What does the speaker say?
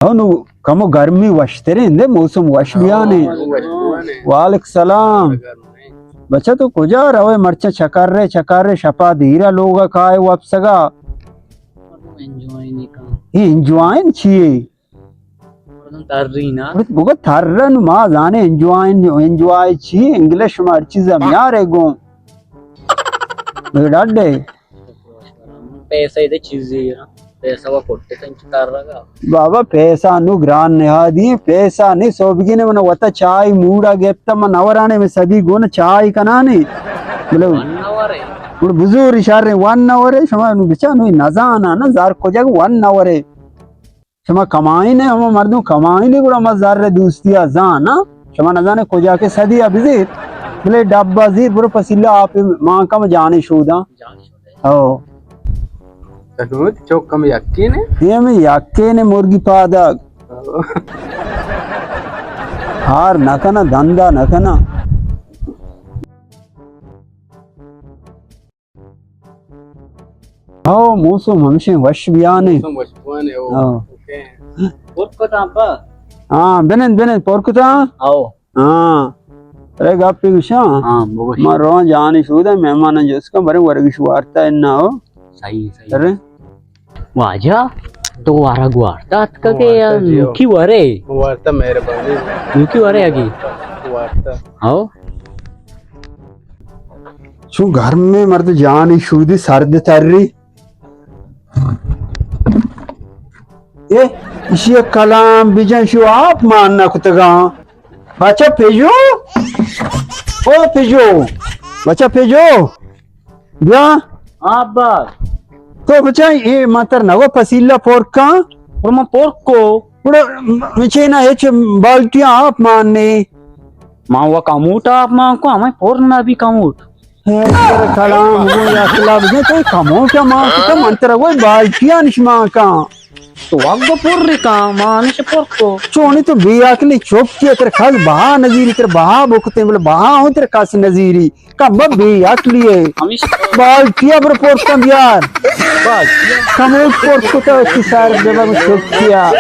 او نو کمو گرمی وشتریں دے، موسم وش بیانے۔ ہاں، وش بیانے۔ وعلیکم سلام۔ گرم نہیں۔ بچہ تو کجا روے؟ مرچاں چکر رے، چکر رے، شپا دیرا لوگا کائے وپسگا۔ انجوائن کن۔ اے انجوائن چیے؟ مردم ترین نا۔ بگو ترن ما زانے انجوائن، انجوائے چی؟ انگلش ما ہر چیز ہم یارے گوں۔ بے ڈڈے۔ پیسہ دے چیزی نا۔ پیسہ وا کٹے تن چی تر رگا۔ بابا پیسہ نو گران نہادی، پیسہ نی سوبگی نے من وتا چائے موڑا گپتا من نورانے میں سبی گون چائے کنانے۔ بلو۔ ون نورے۔ گڑ بزور اشارے ون نورے، شما نو بچا نو نزانا نا زار کجا ون نورے۔ شما کمائینے، ہما مردم کمائینے، گڑا ہما زر دوستی ء زان، ہاں؟ شما نزانے کجا کہ سدی ء بزیر، بلے ڈبہ زیر، برو پسیلہ آپ مان کم جانے شوداں۔ او۔ تکو چوک کم یکینے؟ یہ ہمیں یکینے مرگی پادگ۔ او۔ ہار نہ کنا، دندا نہ کنا۔ ہو، موسم ہمشیں وش بیانے۔ موسم وش بوانے، ہو۔ ہو۔ اوکے۔ پر کتاں پا؟ ہاں، بنند، بنند، پر کتاں؟ ہو۔ ہاں۔ ارے گپے گوشاں؟ ہاں، بگوش۔ ما رواں جانی شودا مہمان جس کا برے ورگش وارتا انا ہو۔ صحیح، صحیح۔ ارے؟ واجہ، تو وارگ وارتا اتکگے یا وارتا جی، ہو۔ نوکی ورے؟ وارتا مہربانی۔ نوکی ورے اگی؟ وارتا۔ ہو۔ چون گرمیں مرد جانی شودی سرد تری۔ اے، اشی کلام بجن شو آپ مان نہ کتگاں۔ بچہ پیجو۔ او پیجو۔ بچہ پیجو۔ بیا۔ ہاں ابا۔ تو بچہ اے من تر نگو پسیلہ پورکاں۔ اور من پورکو۔ گڑا مچے نہ ہچ بالٹیاں آپ مان نے۔ ما و کموٹ آپ مان کو، ہمیں پر نہ بھی کموٹ۔ ہے، ترا کلام گو یا اخلا بجے، تو کموٹ مان کو، من ترا وہ بالٹیاں نش مان کاں۔ تو وقت پر کاں، ما نش پر کو۔ چونی تو بے عقلی چپ کیا، ترا کل بہا نظیری، ترا بہا بکتے، بلے بہا ہوں ترا کس نظیری۔ کم بے عقلی ہے۔ ہمیش۔ بالٹیا بر پورتاں بیار۔ بس۔ کموٹ پورت کتا، اسی سار بے بگو چپ کیا۔